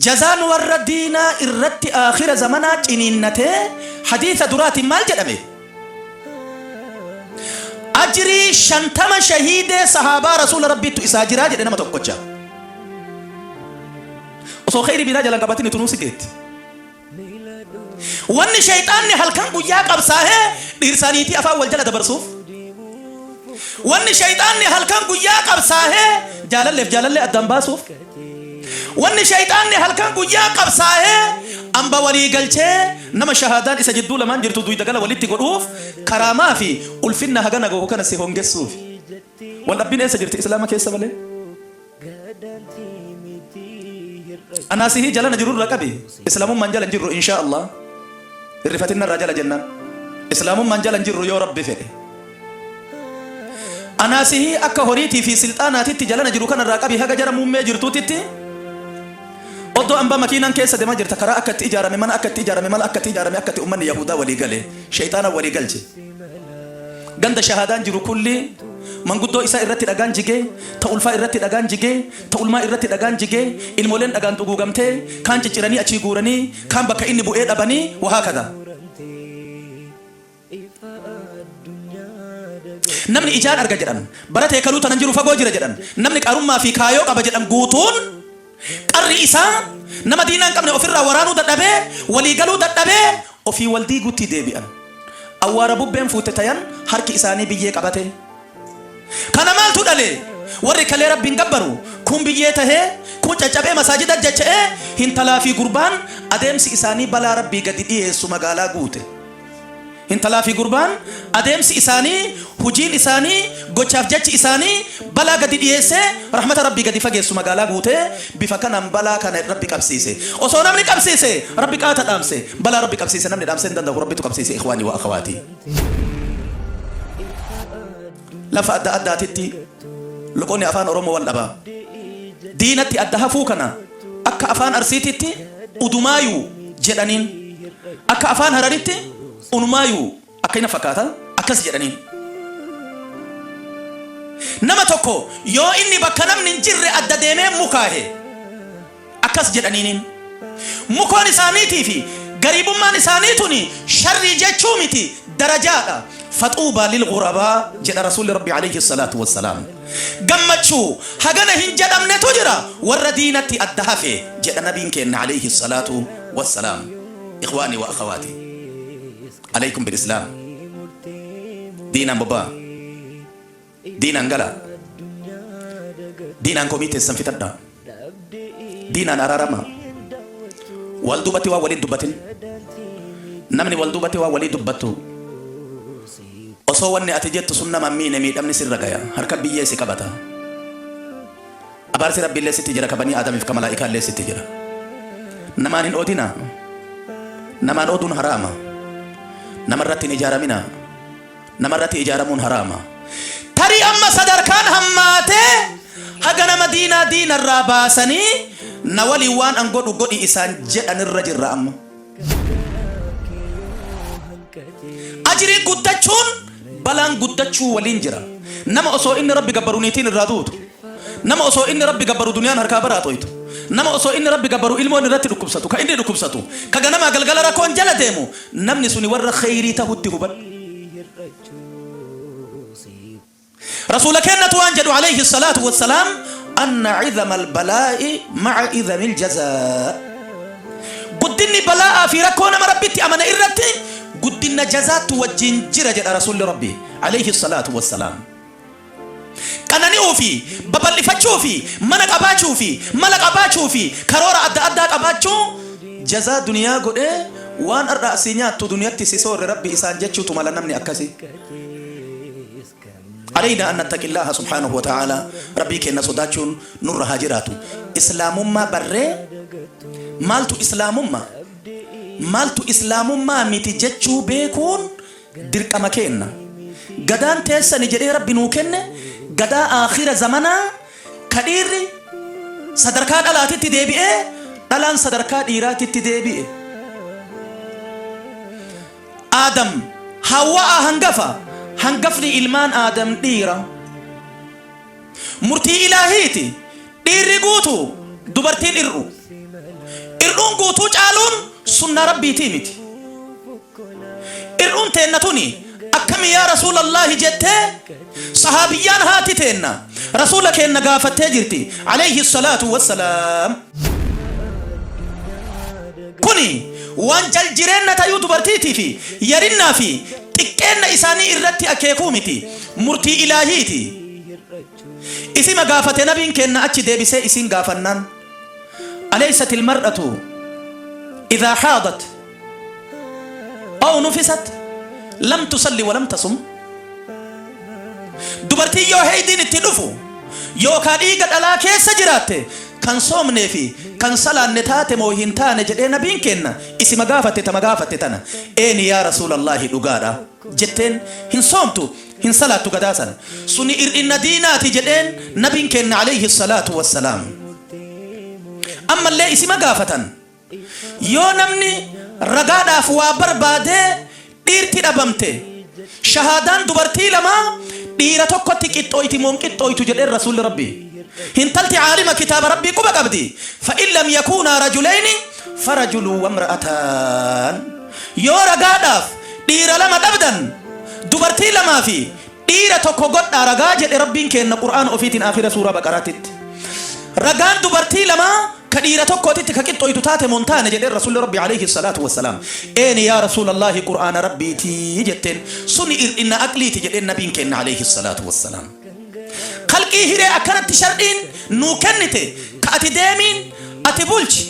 Jazaan warra diinaa irratti aakhira zamanaa ciniinnatee hadiisa duraatiin maal jedhame? Ajrii 50 shahiidee sahaabaa rasuula Rabbiittu isaa jiraa jedhe nama tokkocha. Osoo kheyrii biraa jalan qabatin tunuu si geetti. Wanni sheyxaanni halkan guyyaa qabsaahee dhiirsaa niitii afaan wal jala dabarsuuf, wanni sheyxaanni halkan guyyaa qabsaahee jaalalleef jaalallee addaan baasuuf, wanni sheyxaanni halkan guyyaa qabsaahee amba walii galchee nama shahaadaan isa jidduu lamaan jirtu duyda gala walitti godhuuf karaamaa fi ulfinna hagana gahu kana si hongessuuf. Wal dhabbiin eessa jirti Islaama keessa malee? Anaa sihii jalana jirurra qabi Islamummaan jala hin jirru inshaa Allah Hirrifatin narraa jala jennaan Islamummaan jala hin jirru yoo Rabbi fedhe Anaa sihii akka horiitii fi silxaanaatitti jalana jiru kanarraa qabi haga jara muummee jirtuutitti Oddoo ambaa makiinaan keessa demaa jirta karaa akka itti ijaarame mana akka itti ijaarame mala akka itti ijaarame akka itti ummanni yahudaa walii gale sheyxaana walii galche Ganda shahaadaan jiru kulli manguddoo isaa irratti dhagaan jigee, ta ulfaa irratti dhagaan jigee, ta ulmaa irratti dhagaan jigee, ilmoleen dhagaan duguugamtee, kaan cicciranii achii guuranii, kaan bakka inni bu'ee dhabanii, wahaakadha. Namni ijaan arga jedhan, baratee kaluu tanan jiru fagoo jira jedhan, namni qarummaa fi kaayoo qaba jedhan guutuun qarri isaa nama diinaa hin qabne ofirraa waraanuu dadhabee, walii galuu dadhabee ofii wal diiguutti deebi'an. Awwaara bubbeen fuute tayan harki isaanii biyyee qabate. Kana maaltu dhale? Warri kalee Rabbiin gabbaru kuun biyyee tahee, kuun caccabee masaajida jacha'ee, hintalaa fi gurbaan adeemsi isaanii balaa Rabbii gadi dhiyeessu magaalaa guute. Hintalaa fi gurbaan adeemsi isaanii, hujiin isaanii, gochaaf jechi isaanii balaa gadi dhiyeessee rahmata Rabbii gadi fageessu magaalaa guutee bifa kanaan balaa kana Rabbi qabsiise. Osoo namni qabsiise Rabbi qaata dhaamse. Balaa Rabbi qabsiise namni dhaamsee hin danda'u Rabbitu qabsiise ikhwaanii wa akhawaatii. Lafa adda addaatitti loqonni afaan Oromoo wal dhaba. Diinatti adda hafuu kana akka afaan Arsiititti udumaayuu jedhaniin. Akka afaan Hararitti unumaayuu akka ina fakkaata akkas jedhaniin. Nama tokko yoo inni bakka namni hin jirre adda deemee mukaahe akkas jedhaniiniin. Mukoon isaaniitii fi gariibummaan isaanii tuni sharrii jechuu miti darajaadha. Faxuubaa lil ghurabaa jedha Rasuulli Rabbi alayhi salaatu wassalaam. Gammachuu hagana hin jedhamnetu jira warra diinatti adda hafe jedha nabiin keenna alayhi salaatu wassalaam. Ikhwaanii wa akhawaati alaykum bil islaam. Diinaan bobba'aa. Diinaan galaa. Diinaan komii teessan fixadhaa. Diinaan araaramaa. Wal duubatti waan walii dubbatin. Namni wal duubatti waan walii dubbattu osoo wanni ati jettu sun nama hin miine miidhamni sirra gaya. Harka biyyee si qabata. Abaarsi Rabbiillee sitti jira ka banii Aadamiif ka malaa'ikaallee sitti jira. Namaan hin oodinaa. Namaan ooduun haraama. Namarratti hin ijaaraminaa. Namarratti ijaaramuun haraama. Tarii amma sadarkaan hammaatee haga nama diinaa diinarraa baasanii na waliin waan an godhu godhi isaan jedhanirra jirra amma. Ajriin guddachuun balaan guddachuu waliin jira. Nama osoo inni Rabbi gabbaru niitiin irraa duutu. Nama osoo inni Rabbi gabbaru duniyaan harkaa baraaxoytu. Nama osoo inni Rabbi gabbaru ilmoon irratti dhukkubsatu, ka inni dhukkubsatu, ka ganamaa galgala rakkoon jala deemu, namni suni warra kheyrii tahutti hubadhu. Rasuula keennatu waan jedhu alayhi salaatu wassalaam anna cidhama albalaa'i ma'a idhamil jazaa. Guddinni balaa'aa fi rakkoo nama Rabbitti amane irratti guddinna jazaattu wajjin jira jedha Rasuulli Rabbi alayhi salaatu wassalaam. Qanani'uu fi babal'ifachuu fi mana qabaachuu fi mala qabaachuu fi karoora adda addaa qabaachuu jazaa duniyaa godhee waan har'a asii nyaattu duniyatti si soorre Rabbi isaan jechuutu mala namni akkasii. Aleynaa an nattaqillaaha subhaanahu wa ta'aalaa Rabbii keenna sodaachuun nurra haa jiraatu. Islaamummaa barree maaltu islaamummaa maaltu islaamummaa miti jechuu beekuun dirqama keenna. Gadaan teessani jedhee Rabbi nuu kenne gadaa aakhira zamanaa ka dhiirri sadarkaa dhalaatitti deebi'ee dhalaan sadarkaa dhiiraatitti deebi'e. Aadam Hawwa'aa hangafa, hangafni ilmaan Aadam dhiira. Murtii Ilaahiiti, dhiirri guutu, dubartiin ir'u. Irdhuun guutuu caaluun sunnaa Rabbiitii miti. Irdhuun teenna tuni akkami yaa Rasuulallaahi jettee sahaabiyyaan haati teenna Rasuula keenna gaafattee jirti aleyhi salaatu wassalaam. Kuni waan jaljireenna tayuu dubartiitii fi yarinnaa fi xiqqeenna isaanii irratti akeekuu miti, murtii ilaahiiti. Isima gaafate nabiin keenna achi deebisee isiin gaafannaan, Aleysatil mar'atu idhaa haadat aw nufisat lam tusalli wa lam tasum? Dubartiin yoo heydiin itti dhufu yookaa dhiiga dhalaa keessa jiraatte kan soomnee fi kan salaanne taate moo hin taane jedhee nabiin keenna isima gaafatte tama gaafatte tana eeni yaa rasuulallaahi dhugaadha jetteen hin soomtu hin salaattu gadaa sana suni ir'inna diinaati jedheen nabiin keenna alayhi salaatu wassalaam. Ammallee isima gaafatan Yoo namni ragaadhaaf waa barbaadee dhiirti dhabamte, shahaadaan dubartii lamaa dhiira tokkotti qixxooyti moo hin qixxooytu jedheen Rasuulli Rabbii. Hintalti aalima kitaaba Rabbii quba qabdi. Fa'in lam yakuunaa rajuleyni farajulun wamra'ataan. Yoo ragaadhaaf dhiira lama dhabdan dubartii lamaa fi dhiira tokko godhaa ragaa jedhe Rabbiin keenna Qur'aana ofiitiin aakhira suuraa Baqaraatitti. Ragaan dubartii lamaa ka dhiira tokkootitti ka qixxooytu taate moo hin taane jedheen Rasuulli Rabbii aleyhi salaatu wassalaam. Eeni yaa Rasuulallaahi Qur'aana Rabbiiti jetteen. Suni ir'inna aqliiti jedheen Nabiin keenna aleyhi salaatu wassalaam. Khalqii hiree akkanatti shar'iin nuu kennite ka ati deemiin, ati bulchi,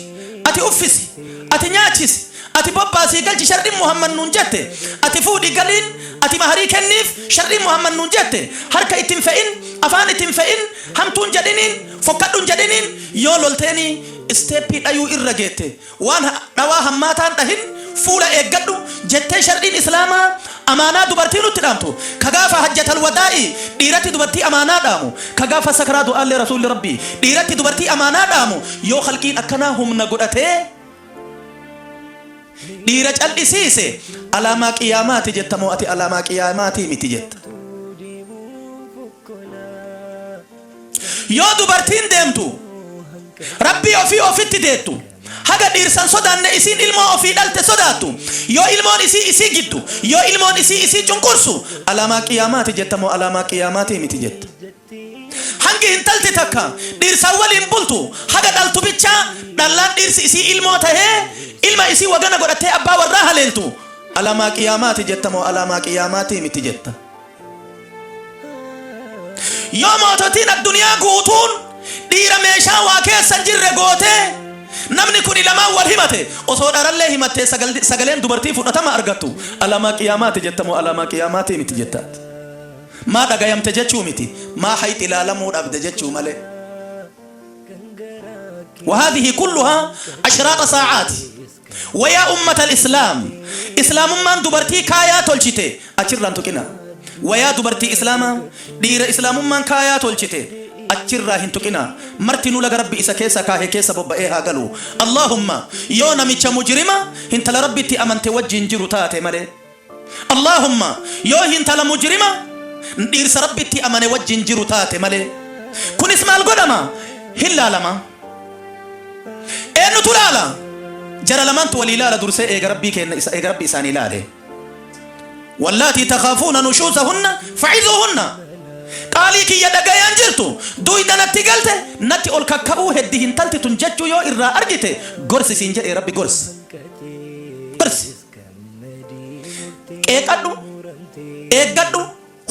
ati uffisi, ati nyaachisi, Ati bobbaasii galchi shar'iin Muhammad nuun jette, ati fuudhi galiin, ati maharii kenniif shar'iin Muhammad nuun jette, harka itti hin fe'in, afaan itti hin fe'in, hamtuu hin jedhiniin, fokkadhu hin jedhiniin, yoo lolteenii isteeppii dhayuu irra geette, waan dhawaa hammaataan dhahin, fuula eeggadhu jettee shar'iin Islaamaa amaanaa dubartii nutti dhaamtu, ka gaafa hajjatal wadaa'ii dhiiratti dubartii amaanaa dhaamu, ka gaafa sakraa du'aallee Rasuulli Rabbii dhiiratti dubartii amaanaa dhaamu, yoo khalqiin akkanaa humna godhatee, Dhiira cal'isiise alaamaa qiyaamaati jetta moo ati alaamaa qiyaamaatii miti jetta? Yoo dubartiin deemtu Rabbii ofii ofitti deettu haga dhiirsan sodaanne isiin ilmoo ofii dhalte sodaattu yoo ilmoon isii isii giddu yoo ilmoon isii isii cunqursu alaamaa qiyaamaati jetta moo alaamaa qiyaamaatii miti jetta? Hangi hintalti takka dhiirsaan waliin bultu haga dhaltu bichaa dhallaan dhiirsi isii ilmoo tahee ilma isii wagana godhattee abbaa warraa haleeltu alaamaa qiyaamaati jetta moo alaamaa qiyaamaatii miti jetta? Yoo moototiin adduniyaa guutuun dhiira meeshaa waa keessa hin jirre gootee namni kuni lamaan wal himate osoo dharallee himattee sagaleen dubartii fudhatama argattu alaamaa qiyaamaati jetta moo alaamaa qiyaamaatii miti jetta? Maa dhagayamte jechuu miti, maa hayxi laalamuu dhabde jechuu malee. Wahaadhihi kulluhaa ashraaxa saacaati. Wayaa ummata islaam, islaamummaan dubartii kaayaa tolchite achirraan tuqina. Wayaa dubartii islaamaa, dhiira islaamummaan kaayaa tolchite achirraa hin tuqina. Martinuu laga Rabbi isa keessa kaahe keessa bobba'ee haa galu. Allaahumma yoo namicha mujrima hintala Rabbitti amante wajjiin jiru taate malee. Allaahumma yoo hintala mujrima dhiirsa Rabbitti amane wajjin jiru taate malee. Kunis maal godhama? Hin laalama. Eenyutu laala? Jara lamaantu walii laala dursee eega Rabbii keenna isa eega Rabbi isaanii laale. Wallaatii takaafuuna nushuusahunna fa'izuuhunna. Qaalii kiyya dhagayaan jirtu duyda natti galte natti ol kakka'uu heddi hintalti tun jechuu yoo irraa argite gorsi siin jedhee Rabbi gorsi. Gorsi. Qeeqadhu, eeggadhu,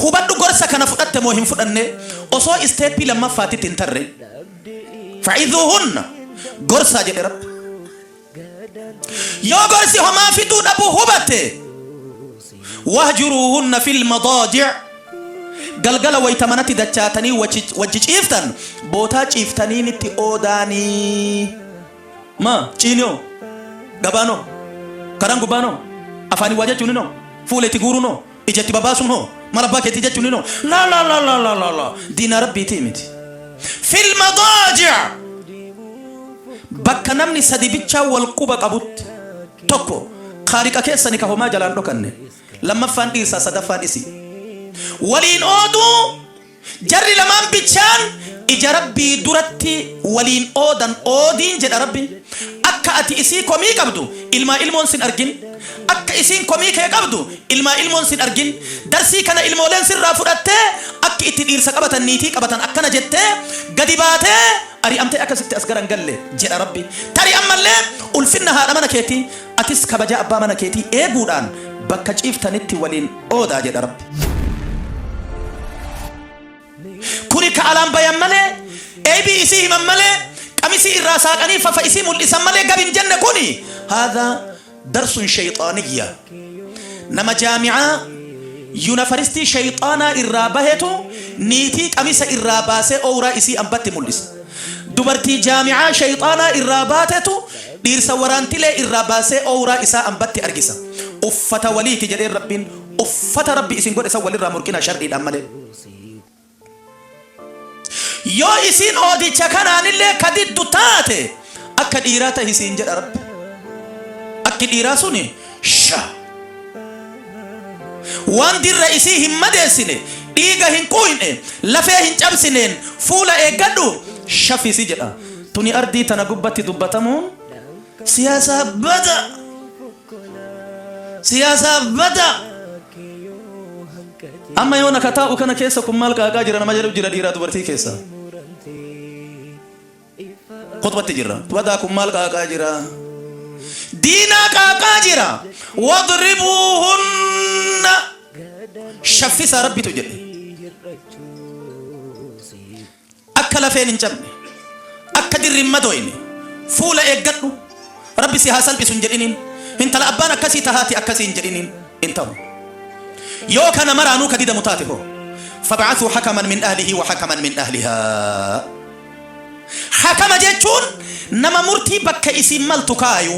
hubadhu gorsa kana fudhatte moo hin fudhanne osoo isteeppii lammaffaatitti hin tarre. Fa'izuuhunna gorsaa jedhe Rabbi. Yoo gorsi homaa fiduu dhabuu hubatte wahjuruuhunna fil madaaji' galgala wayta manatti dachaatanii wajji ciiftan bootaa ciiftaniinitti oodaanii. Ma ciinio gabaano karaan gubbaano afaaniin waa jechuunino fuula itti guuruunoo ija itti babaasuun hoo maal abbaa keetii jechuunino la la la la la la la diinaa rabbiitii miti. Fil madaaji' bakka namni sadi bichaa wal quba qabutti tokko kaaliqa keessani ka homaa jalaan dhokanne lammaffaan dhiirsaa sadaffaan isii waliin ooduu Jarri lamaan bichaan Ija Rabbii duratti waliin oodan oodiin jedha Rabbi. Akka ati isii komii qabdu ilmaa ilmoon sin argin. Akka isiin komii kee qabdu ilmaa ilmoon sin argin. Darsii kana ilmooleen sirraa fudhattee akki itti dhiirsa qabatan niitii qabatan akkana jettee gadi baatee ari'amtee akka sitti as gara hin galle jedha Rabbi. Tarii ammallee ulfinna haadha mana keetii atis kabajaa abbaa mana keetii eeguudhaan bakka ciiftanitti waliin oodaa jedha Rabbi. Kuni ka alaan bayan malee, eybii isii himan malee, qamisii irraa saaqanii fafa isii mul'isan malee gab hin jenne kuni haadha darsun sheyxaaniyya. Nama jaami'aa yunafaristii sheyxaanaa irraa bahetu niitii qamisa irraa baasee owraa isii ambatti mul'isa. Dubartii jaami'aa sheyxaanaa irraa baatetu dhiirsa waraantilee irraa baasee owraa isaa ambatti argisa. Uffata waliiti jedheen Rabbiin uffata Rabbi isin godhe san walirraa murqinaa shar'iidhaan malee. Yoo isiin oodicha kanaanillee ka diddu taate akka dhiiraa tahi siin jedha Rabbi. Akki dhiiraa suni sha. Waan dirra isii hin madeessine, dhiiga hin quuyne, lafee hin cabsineen fuula eeggadhu shafisi jedha. Tuni ardii tana gubbatti dubbatamuun siyaasaa bada. Siyaasaa bada. Amma yoona ka taa'u kana keessa kun maal qaaqaa jira nama jedhu jira dhiiraa dubartii keessa. Khutbatti jirra. Badaa kun maal qaaqaa jira? Diinaa qaaqaa jira. Wadribuuhunna shaffisaa Rabbitu jedhe. Akka lafeen hin cabne, akka dirri hin madooyne, fuula eeggadhu, Rabbi si haa salphisu hin jedhiniin. Intala abbaan akkasii ta haati akkasii hin jedhiniin hin tahu. Yoo kana maraanuu ka didamu taate hoo? Fab'athuu hakaman min ahlihi wa hakaman min ahlihaa. Hakama jechuun nama murtii bakka isiin maltu kaayu.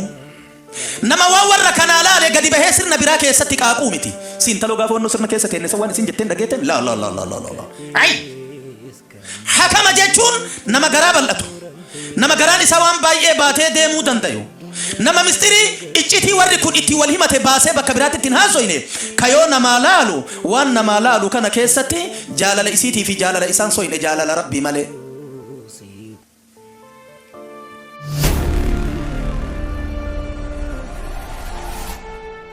Nama waan warra kanaa laale gadi bahee sirna biraa keessatti qaaquu miti. Si intaloo gaafa wannoo sirna keessa teenne san waan isin jetteen dhageeteen laa laa laa laa laa laa laa. Ay! Hakama jechuun nama garaa bal'atu. Nama garaan isaa waan baay'ee baatee deemuu dandayu. Nama mistirii iccitii warri kun itti wal himate baasee bakka biraatti itti hin haasoyne. Ka yoo namaa laalu waan namaa laalu kana keessatti jaalala isiitii fi jaalala isaan soyne jaalala Rabbii malee.